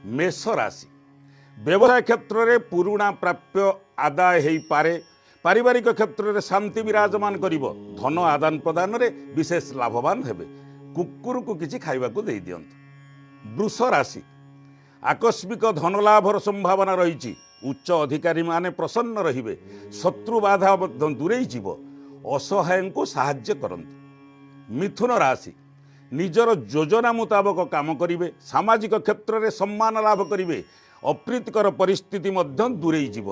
ମେଷ ରାଶି, ବ୍ୟବସାୟ କ୍ଷେତ୍ରରେ ପୁରୁଣା ପ୍ରାପ୍ୟ ଆଦାୟ ହୋଇପାରେ। ପାରିବାରିକ କ୍ଷେତ୍ରରେ ଶାନ୍ତି ବିରାଜମାନ କରିବ। ଧନ ଆଦାନ ପ୍ରଦାନରେ ବିଶେଷ ଲାଭବାନ ହେବେ। କୁକୁରକୁ କିଛି ଖାଇବାକୁ ଦେଇଦିଅନ୍ତୁ। ବୃଷ ରାଶି, ଆକସ୍ମିକ ଧନଲାଭର ସମ୍ଭାବନା ରହିଛି। ଉଚ୍ଚ ଅଧିକାରୀମାନେ ପ୍ରସନ୍ନ ରହିବେ। ଶତ୍ରୁ ବାଧା ମଧ୍ୟ ଦୂରେଇ ଯିବ। ଅସହାୟଙ୍କୁ ସାହାଯ୍ୟ କରନ୍ତୁ। ମିଥୁନ ରାଶି, ନିଜର ଯୋଜନା ମୁତାବକ କାମ କରିବେ। ସାମାଜିକ କ୍ଷେତ୍ରରେ ସମ୍ମାନ ଲାଭ କରିବେ। ଅପ୍ରୀତିକର ପରିସ୍ଥିତି ମଧ୍ୟ ଦୂରେଇ ଯିବ।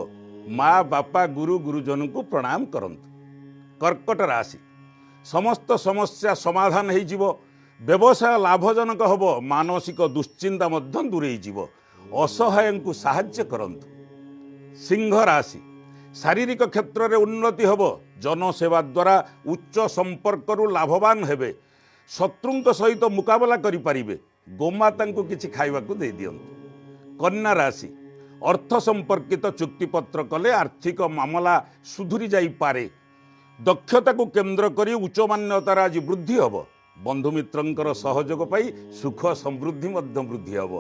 ମା, ବାପା, ଗୁରୁ, ଗୁରୁଜନଙ୍କୁ ପ୍ରଣାମ କରନ୍ତୁ। କର୍କଟ ରାଶି, ସମସ୍ତ ସମସ୍ୟା ସମାଧାନ ହେଇଯିବ। ବ୍ୟବସାୟ ଲାଭଜନକ ହେବ। ମାନସିକ ଦୁଶ୍ଚିନ୍ତା ମଧ୍ୟ ଦୂରେଇ ଯିବ। ଅସହାୟଙ୍କୁ ସାହାଯ୍ୟ କରନ୍ତୁ। ସିଂହ ରାଶି, ଶାରୀରିକ କ୍ଷେତ୍ରରେ ଉନ୍ନତି ହେବ। ଜନସେବା ଦ୍ୱାରା ଉଚ୍ଚ ସମ୍ପର୍କରୁ ଲାଭବାନ ହେବେ। ଶତ୍ରୁଙ୍କ ସହିତ ମୁକାବିଲା କରିପାରିବେ। ଗୋମାତାଙ୍କୁ କିଛି ଖାଇବାକୁ ଦେଇଦିଅନ୍ତୁ। କନ୍ୟା ରାଶି, ଅର୍ଥ ସମ୍ପର୍କିତ ଚୁକ୍ତିପତ୍ର କଲେ ଆର୍ଥିକ ମାମଲା ସୁଧୁରି ଯାଇପାରେ। ଦକ୍ଷତାକୁ କେନ୍ଦ୍ର କରି ଉଚ୍ଚ ମାନ୍ୟତାର ଆଜି ବୃଦ୍ଧି ହେବ। ବନ୍ଧୁମିତ୍ରଙ୍କର ସହଯୋଗ ପାଇ ସୁଖ ସମୃଦ୍ଧି ମଧ୍ୟ ବୃଦ୍ଧି ହେବ।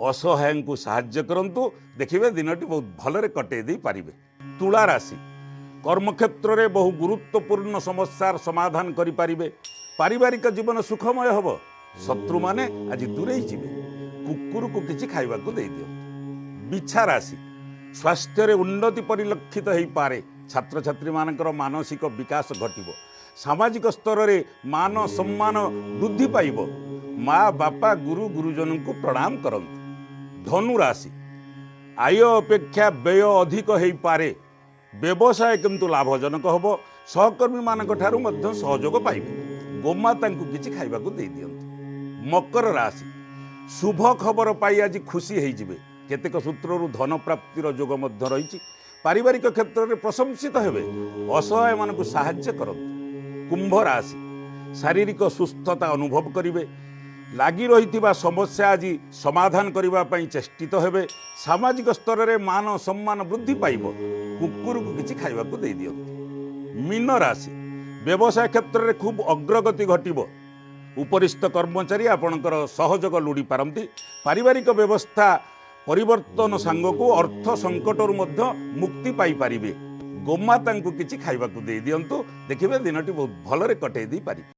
ଅସହାୟଙ୍କୁ ସାହାଯ୍ୟ କରନ୍ତୁ। ଦେଖିବେ, ଦିନଟି ବହୁତ ଭଲରେ କଟେଇ ଦେଇପାରିବେ। ତୁଳା ରାଶି, କର୍ମକ୍ଷେତ୍ରରେ ବହୁ ଗୁରୁତ୍ୱପୂର୍ଣ୍ଣ ସମସ୍ୟାର ସମାଧାନ କରିପାରିବେ। ପାରିବାରିକ ଜୀବନ ସୁଖମୟ ହେବ। ଶତ୍ରୁମାନେ ଆଜି ଦୂରେଇ ଯିବେ। କୁକୁରକୁ କିଛି ଖାଇବାକୁ ଦେଇଦିଅନ୍ତୁ। ବିଛା ରାଶି, ସ୍ୱାସ୍ଥ୍ୟରେ ଉନ୍ନତି ପରିଲକ୍ଷିତ ହୋଇପାରେ। ଛାତ୍ରଛାତ୍ରୀମାନଙ୍କର ମାନସିକ ବିକାଶ ଘଟିବ। ସାମାଜିକ ସ୍ତରରେ ମାନ ସମ୍ମାନ ବୃଦ୍ଧି ପାଇବ। ମା, ବାପା, ଗୁରୁ, ଗୁରୁଜନଙ୍କୁ ପ୍ରଣାମ କରନ୍ତୁ। ଧନୁ ରାଶି, ଆୟ ଅପେକ୍ଷା ବ୍ୟୟ ଅଧିକ ହୋଇପାରେ। ବ୍ୟବସାୟ କିନ୍ତୁ ଲାଭଜନକ ହେବ। ସହକର୍ମୀମାନଙ୍କ ଠାରୁ ମଧ୍ୟ ସହଯୋଗ ପାଇବେ। ଗୋମାତାଙ୍କୁ କିଛି ଖାଇବାକୁ ଦେଇଦିଅନ୍ତୁ। ମକର ରାଶି, ଶୁଭ ଖବର ପାଇ ଆଜି ଖୁସି ହେଇଯିବେ। କେତେକ ସୂତ୍ରରୁ ଧନ ପ୍ରାପ୍ତିର ଯୋଗ ମଧ୍ୟ ରହିଛି। ପାରିବାରିକ କ୍ଷେତ୍ରରେ ପ୍ରଶଂସିତ ହେବେ। ଅସହାୟମାନଙ୍କୁ ସାହାଯ୍ୟ କରନ୍ତୁ। କୁମ୍ଭ ରାଶି, ଶାରୀରିକ ସୁସ୍ଥତା ଅନୁଭବ କରିବେ। ଲାଗି ରହିଥିବା ସମସ୍ୟା ଆଜି ସମାଧାନ କରିବା ପାଇଁ ଚେଷ୍ଟିତ ହେବେ। ସାମାଜିକ ସ୍ତରରେ ମାନ ସମ୍ମାନ ବୃଦ୍ଧି ପାଇବ। କୁକୁରକୁ କିଛି ଖାଇବାକୁ ଦେଇଦିଅନ୍ତୁ। ମୀନ ରାଶି, ବ୍ୟବସାୟ କ୍ଷେତ୍ରରେ ଖୁବ୍ ଅଗ୍ରଗତି ଘଟିବ। ଉପରିସ୍ଥ କର୍ମଚାରୀ ଆପଣଙ୍କର ସହଯୋଗ ଲୋଡ଼ି ପାରନ୍ତି। ପାରିବାରିକ ବ୍ୟବସ୍ଥା ପରିବର୍ତ୍ତନ ସାଙ୍ଗକୁ ଅର୍ଥ ସଙ୍କଟରୁ ମଧ୍ୟ ମୁକ୍ତି ପାଇପାରିବେ। ଗୋମାତାଙ୍କୁ କିଛି ଖାଇବାକୁ ଦେଇଦିଅନ୍ତୁ। ଦେଖିବେ, ଦିନଟି ବହୁତ ଭଲରେ କଟେଇ ଦେଇପାରିବେ।